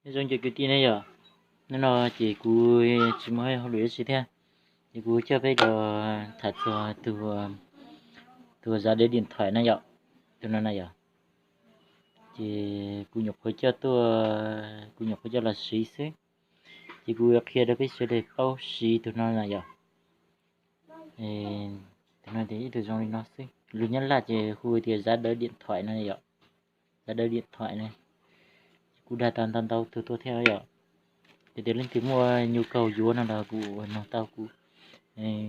Nyob zoo cov kwv tij ne yom, hnub no ces kuv tsis muaj hauj lwm dab tsi thiab, ces kuv coj peb los tham txog tus, tus zaj dawb diam thais na yom, tus no na yom. Ces kuv nyuam qhuav coj tuaj, kuv nyuam qhuav coj los siv xwb, ces kuv qhia rau peb sawv daws paub siv tus no na yom. Tus no ces ib tug zoo li no xwb, lus Nyab Laj ces hu tias zaj dawb diam thais no yom, zaj dawb diam thais na. Kuv dag tau ntau ntau tug tuaj thiab yom. Yog tias leej twg muaj nhu cầu yuav no los kuv nug tau, kuv,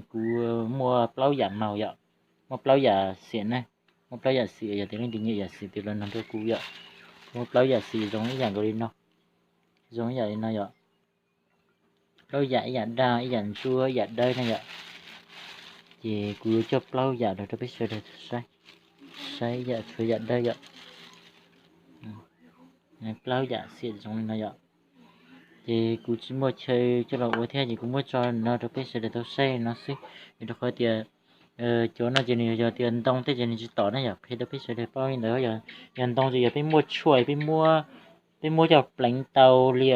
kuv muaj plaub yam màu yom, muaj plaub yam xiam na, muaj plaub yam xiam, yog tias leej twg nyiam yam xiam ces los nug rau kuv yom. Muaj plaub yam xiam zoo ib yam nkaus li no, zoo ib yam li no yom. Plaub yam, ib yam daj, ib yam ntsuab, ib yam dawb na yom. Ces kuv yuav coj plaub yam los rau peb sawv daws saib, saib ib yam tshuav yam dawb yom. Plaub yam xiam zoo li no yom. Ces kuv tsis muaj chaw coj los ua thiab ces kuv muab tso no rau peb sawv daws tau saib no xwb. Vim rau qhov tias cov no ces nws yog tias ntoo tej ces nws tsis tom na yom, qhia rau peb sawv daws paub li ntawd. Yog ntoo ces yog peb muab tshuaj, peb muab coj pleev tau li,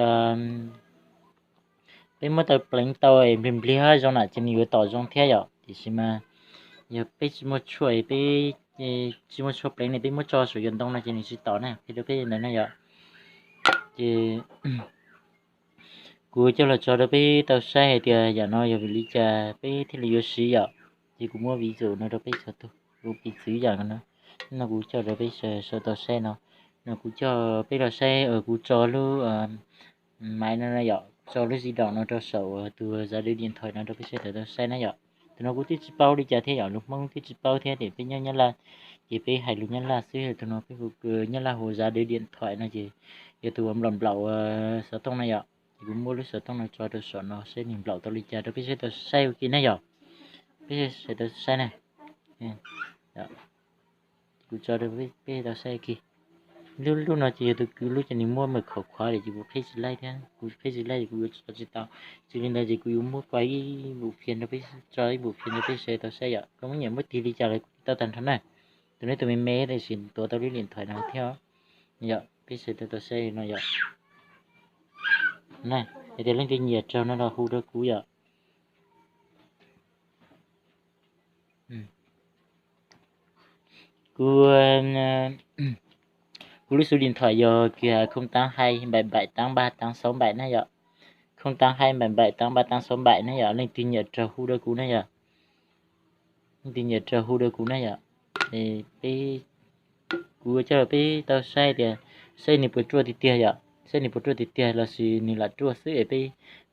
peb muab tau pleev tau nplig nplig zoo na ces nws yuav tom zoo thiab yom. Tiam sis mas yog peb tsis muaj tshuaj, peb tsis muaj tshuaj pleev ne, peb muab tso saum yog ntoo no ces nws tsis tom na, qhia rau peb li ntawd na yom. Ces kuv coj los tso rau peb tau saib hais tias yam no yog vim li cas peb thiaj li yuav siv yom. Ces kuv muab ví dụ no rau peb txhua tus, ua piv txwv yam no. No kuv coj rau peb sawv daws tau saib no, no kuv coj peb los saib, kuv tso lub máy no yom, tso lub di động no rau saum tus zaj dawb diam thais no rau peb sawv daws tau saib na yom. Tus no kuv twb tsis paub li cas thiab yom, lus Hmoob twb tsis paub thiab, ces peb nyob Nyab Laj ces peb hais lus Nyab Laj xwb. Tus no peb hu Nyab Laj hu zaj dawb diam thais no ces yog tus uas nplaum nplaum xov tooj na yom. Ces kuv muab lub xov tooj no tso rau saum no saib nws nplaum tau li cas rau peb sawv daws tau saib ua ke na yom. Peb sawv daws tau saib na. Kuv tso rau peb tau saib ua ke. Lub lub no ces yog tus kwv lub ces nws muab mật khẩu khóa lawm ces kuv qhib tsis laij thiab, kuv qhib tsis laij ces kuv yuav tso tsis tau. Tsis li ntawd ces kuv yuav muab kos ib bụp phiab rau peb, tso ib bụp phiab rau peb sawv daws tau saib yom. Koj muab nyiam muab tig li cas los kuv tau tag nrho na. Tus no tus me me tab sis tuav tau lub điện thoại no thiab yom, peb sawv daws tau saib no yom. Yog tias leej twg nyiam raug no los hu rau kuv yom. Kuv, kuv lub số điện thoại yog kiag không tám hai bảy bảy tám ba tám sáu bảy na yom. Không tám hai bảy bảy tám ba tám sáu bảy na yom, leej twg nyiam raug hu rau kuv na yom. Leej twg nyiam raug hu rau kuv na yom. Peb, kuv coj peb tau saib tias saib nws puas ruaj tiag tiag yom, saib nws puas ruaj tiag tiag los sis nws lam ruaj xwb es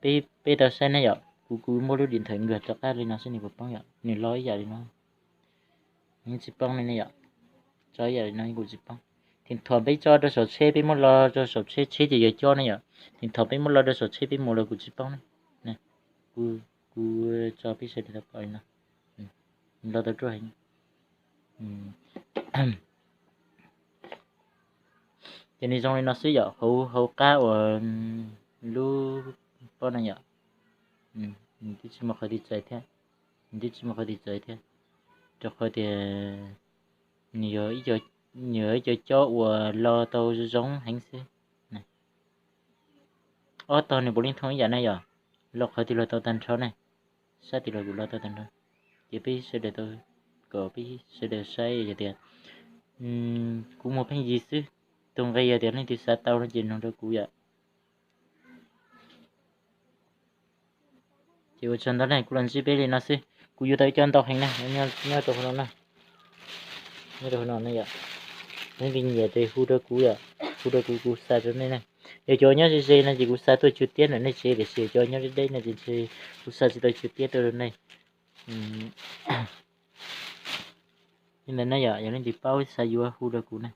peb, peb tau saib na yom. Kuv, kuv muab lub điện thoại nkag rov qab li no saib nws puas poob yom, nws lo ib yam li no. Nws tsis poob li ne yom, tso ib yam li no kuj tsis poob. Thim thaum peb tso rau saum tsheb peb muab lo rau saum tsheb, tsheb ces yuav cob ne yom. Thim thaum peb muab lo rau saum tsheb peb mus los kuj tsis poob ne. Kuv, kuv tso peb sawv daws tau pom li no, lo tau ruaj heev. Ces nws zoo li no xwb yom, hauv, hauv qab uas lub pob no yom. Nws twb tsis muaj qhov twg txawv thiab, nws twb tsis muaj qhov twg txawv thiab, rau qhov tias nws yog ib co cob uas lo tau zoo heev xwb. Ob tog nws puav leej thooj ib yam na yom, lo qhov twg los tau tag nrho ne, sab twg los kuj lo tau tag nrho. Ces peb sawv daws tau, kom peb sawv daws saib yog tias kuv muag pheej yig xwb, tus nqi yog tias leej twg xav tau no ces nug rau kuv yom. Ces ua tsaug ntau ne, kuv los ntsib peb li no xwb, kuv yuav tau ib co ntau heev na, nyob rau hauv no na. Nyob rau hauv no ne yom. Leej twg nyiam ces hu rau kuv yom, hu rau kuv, kuv xa rau nej na. Yog cov nyob ze ze no ces kuv xa tuaj cuag tiab ntawm nej tsev, tiam sis yog cov nyob deb deb no ces ntshe kuv xa tsis tau cuag tiab tuaj rau nej. Li ntawd na yom, yog leej twg paub xav yuav hu rau kuv na.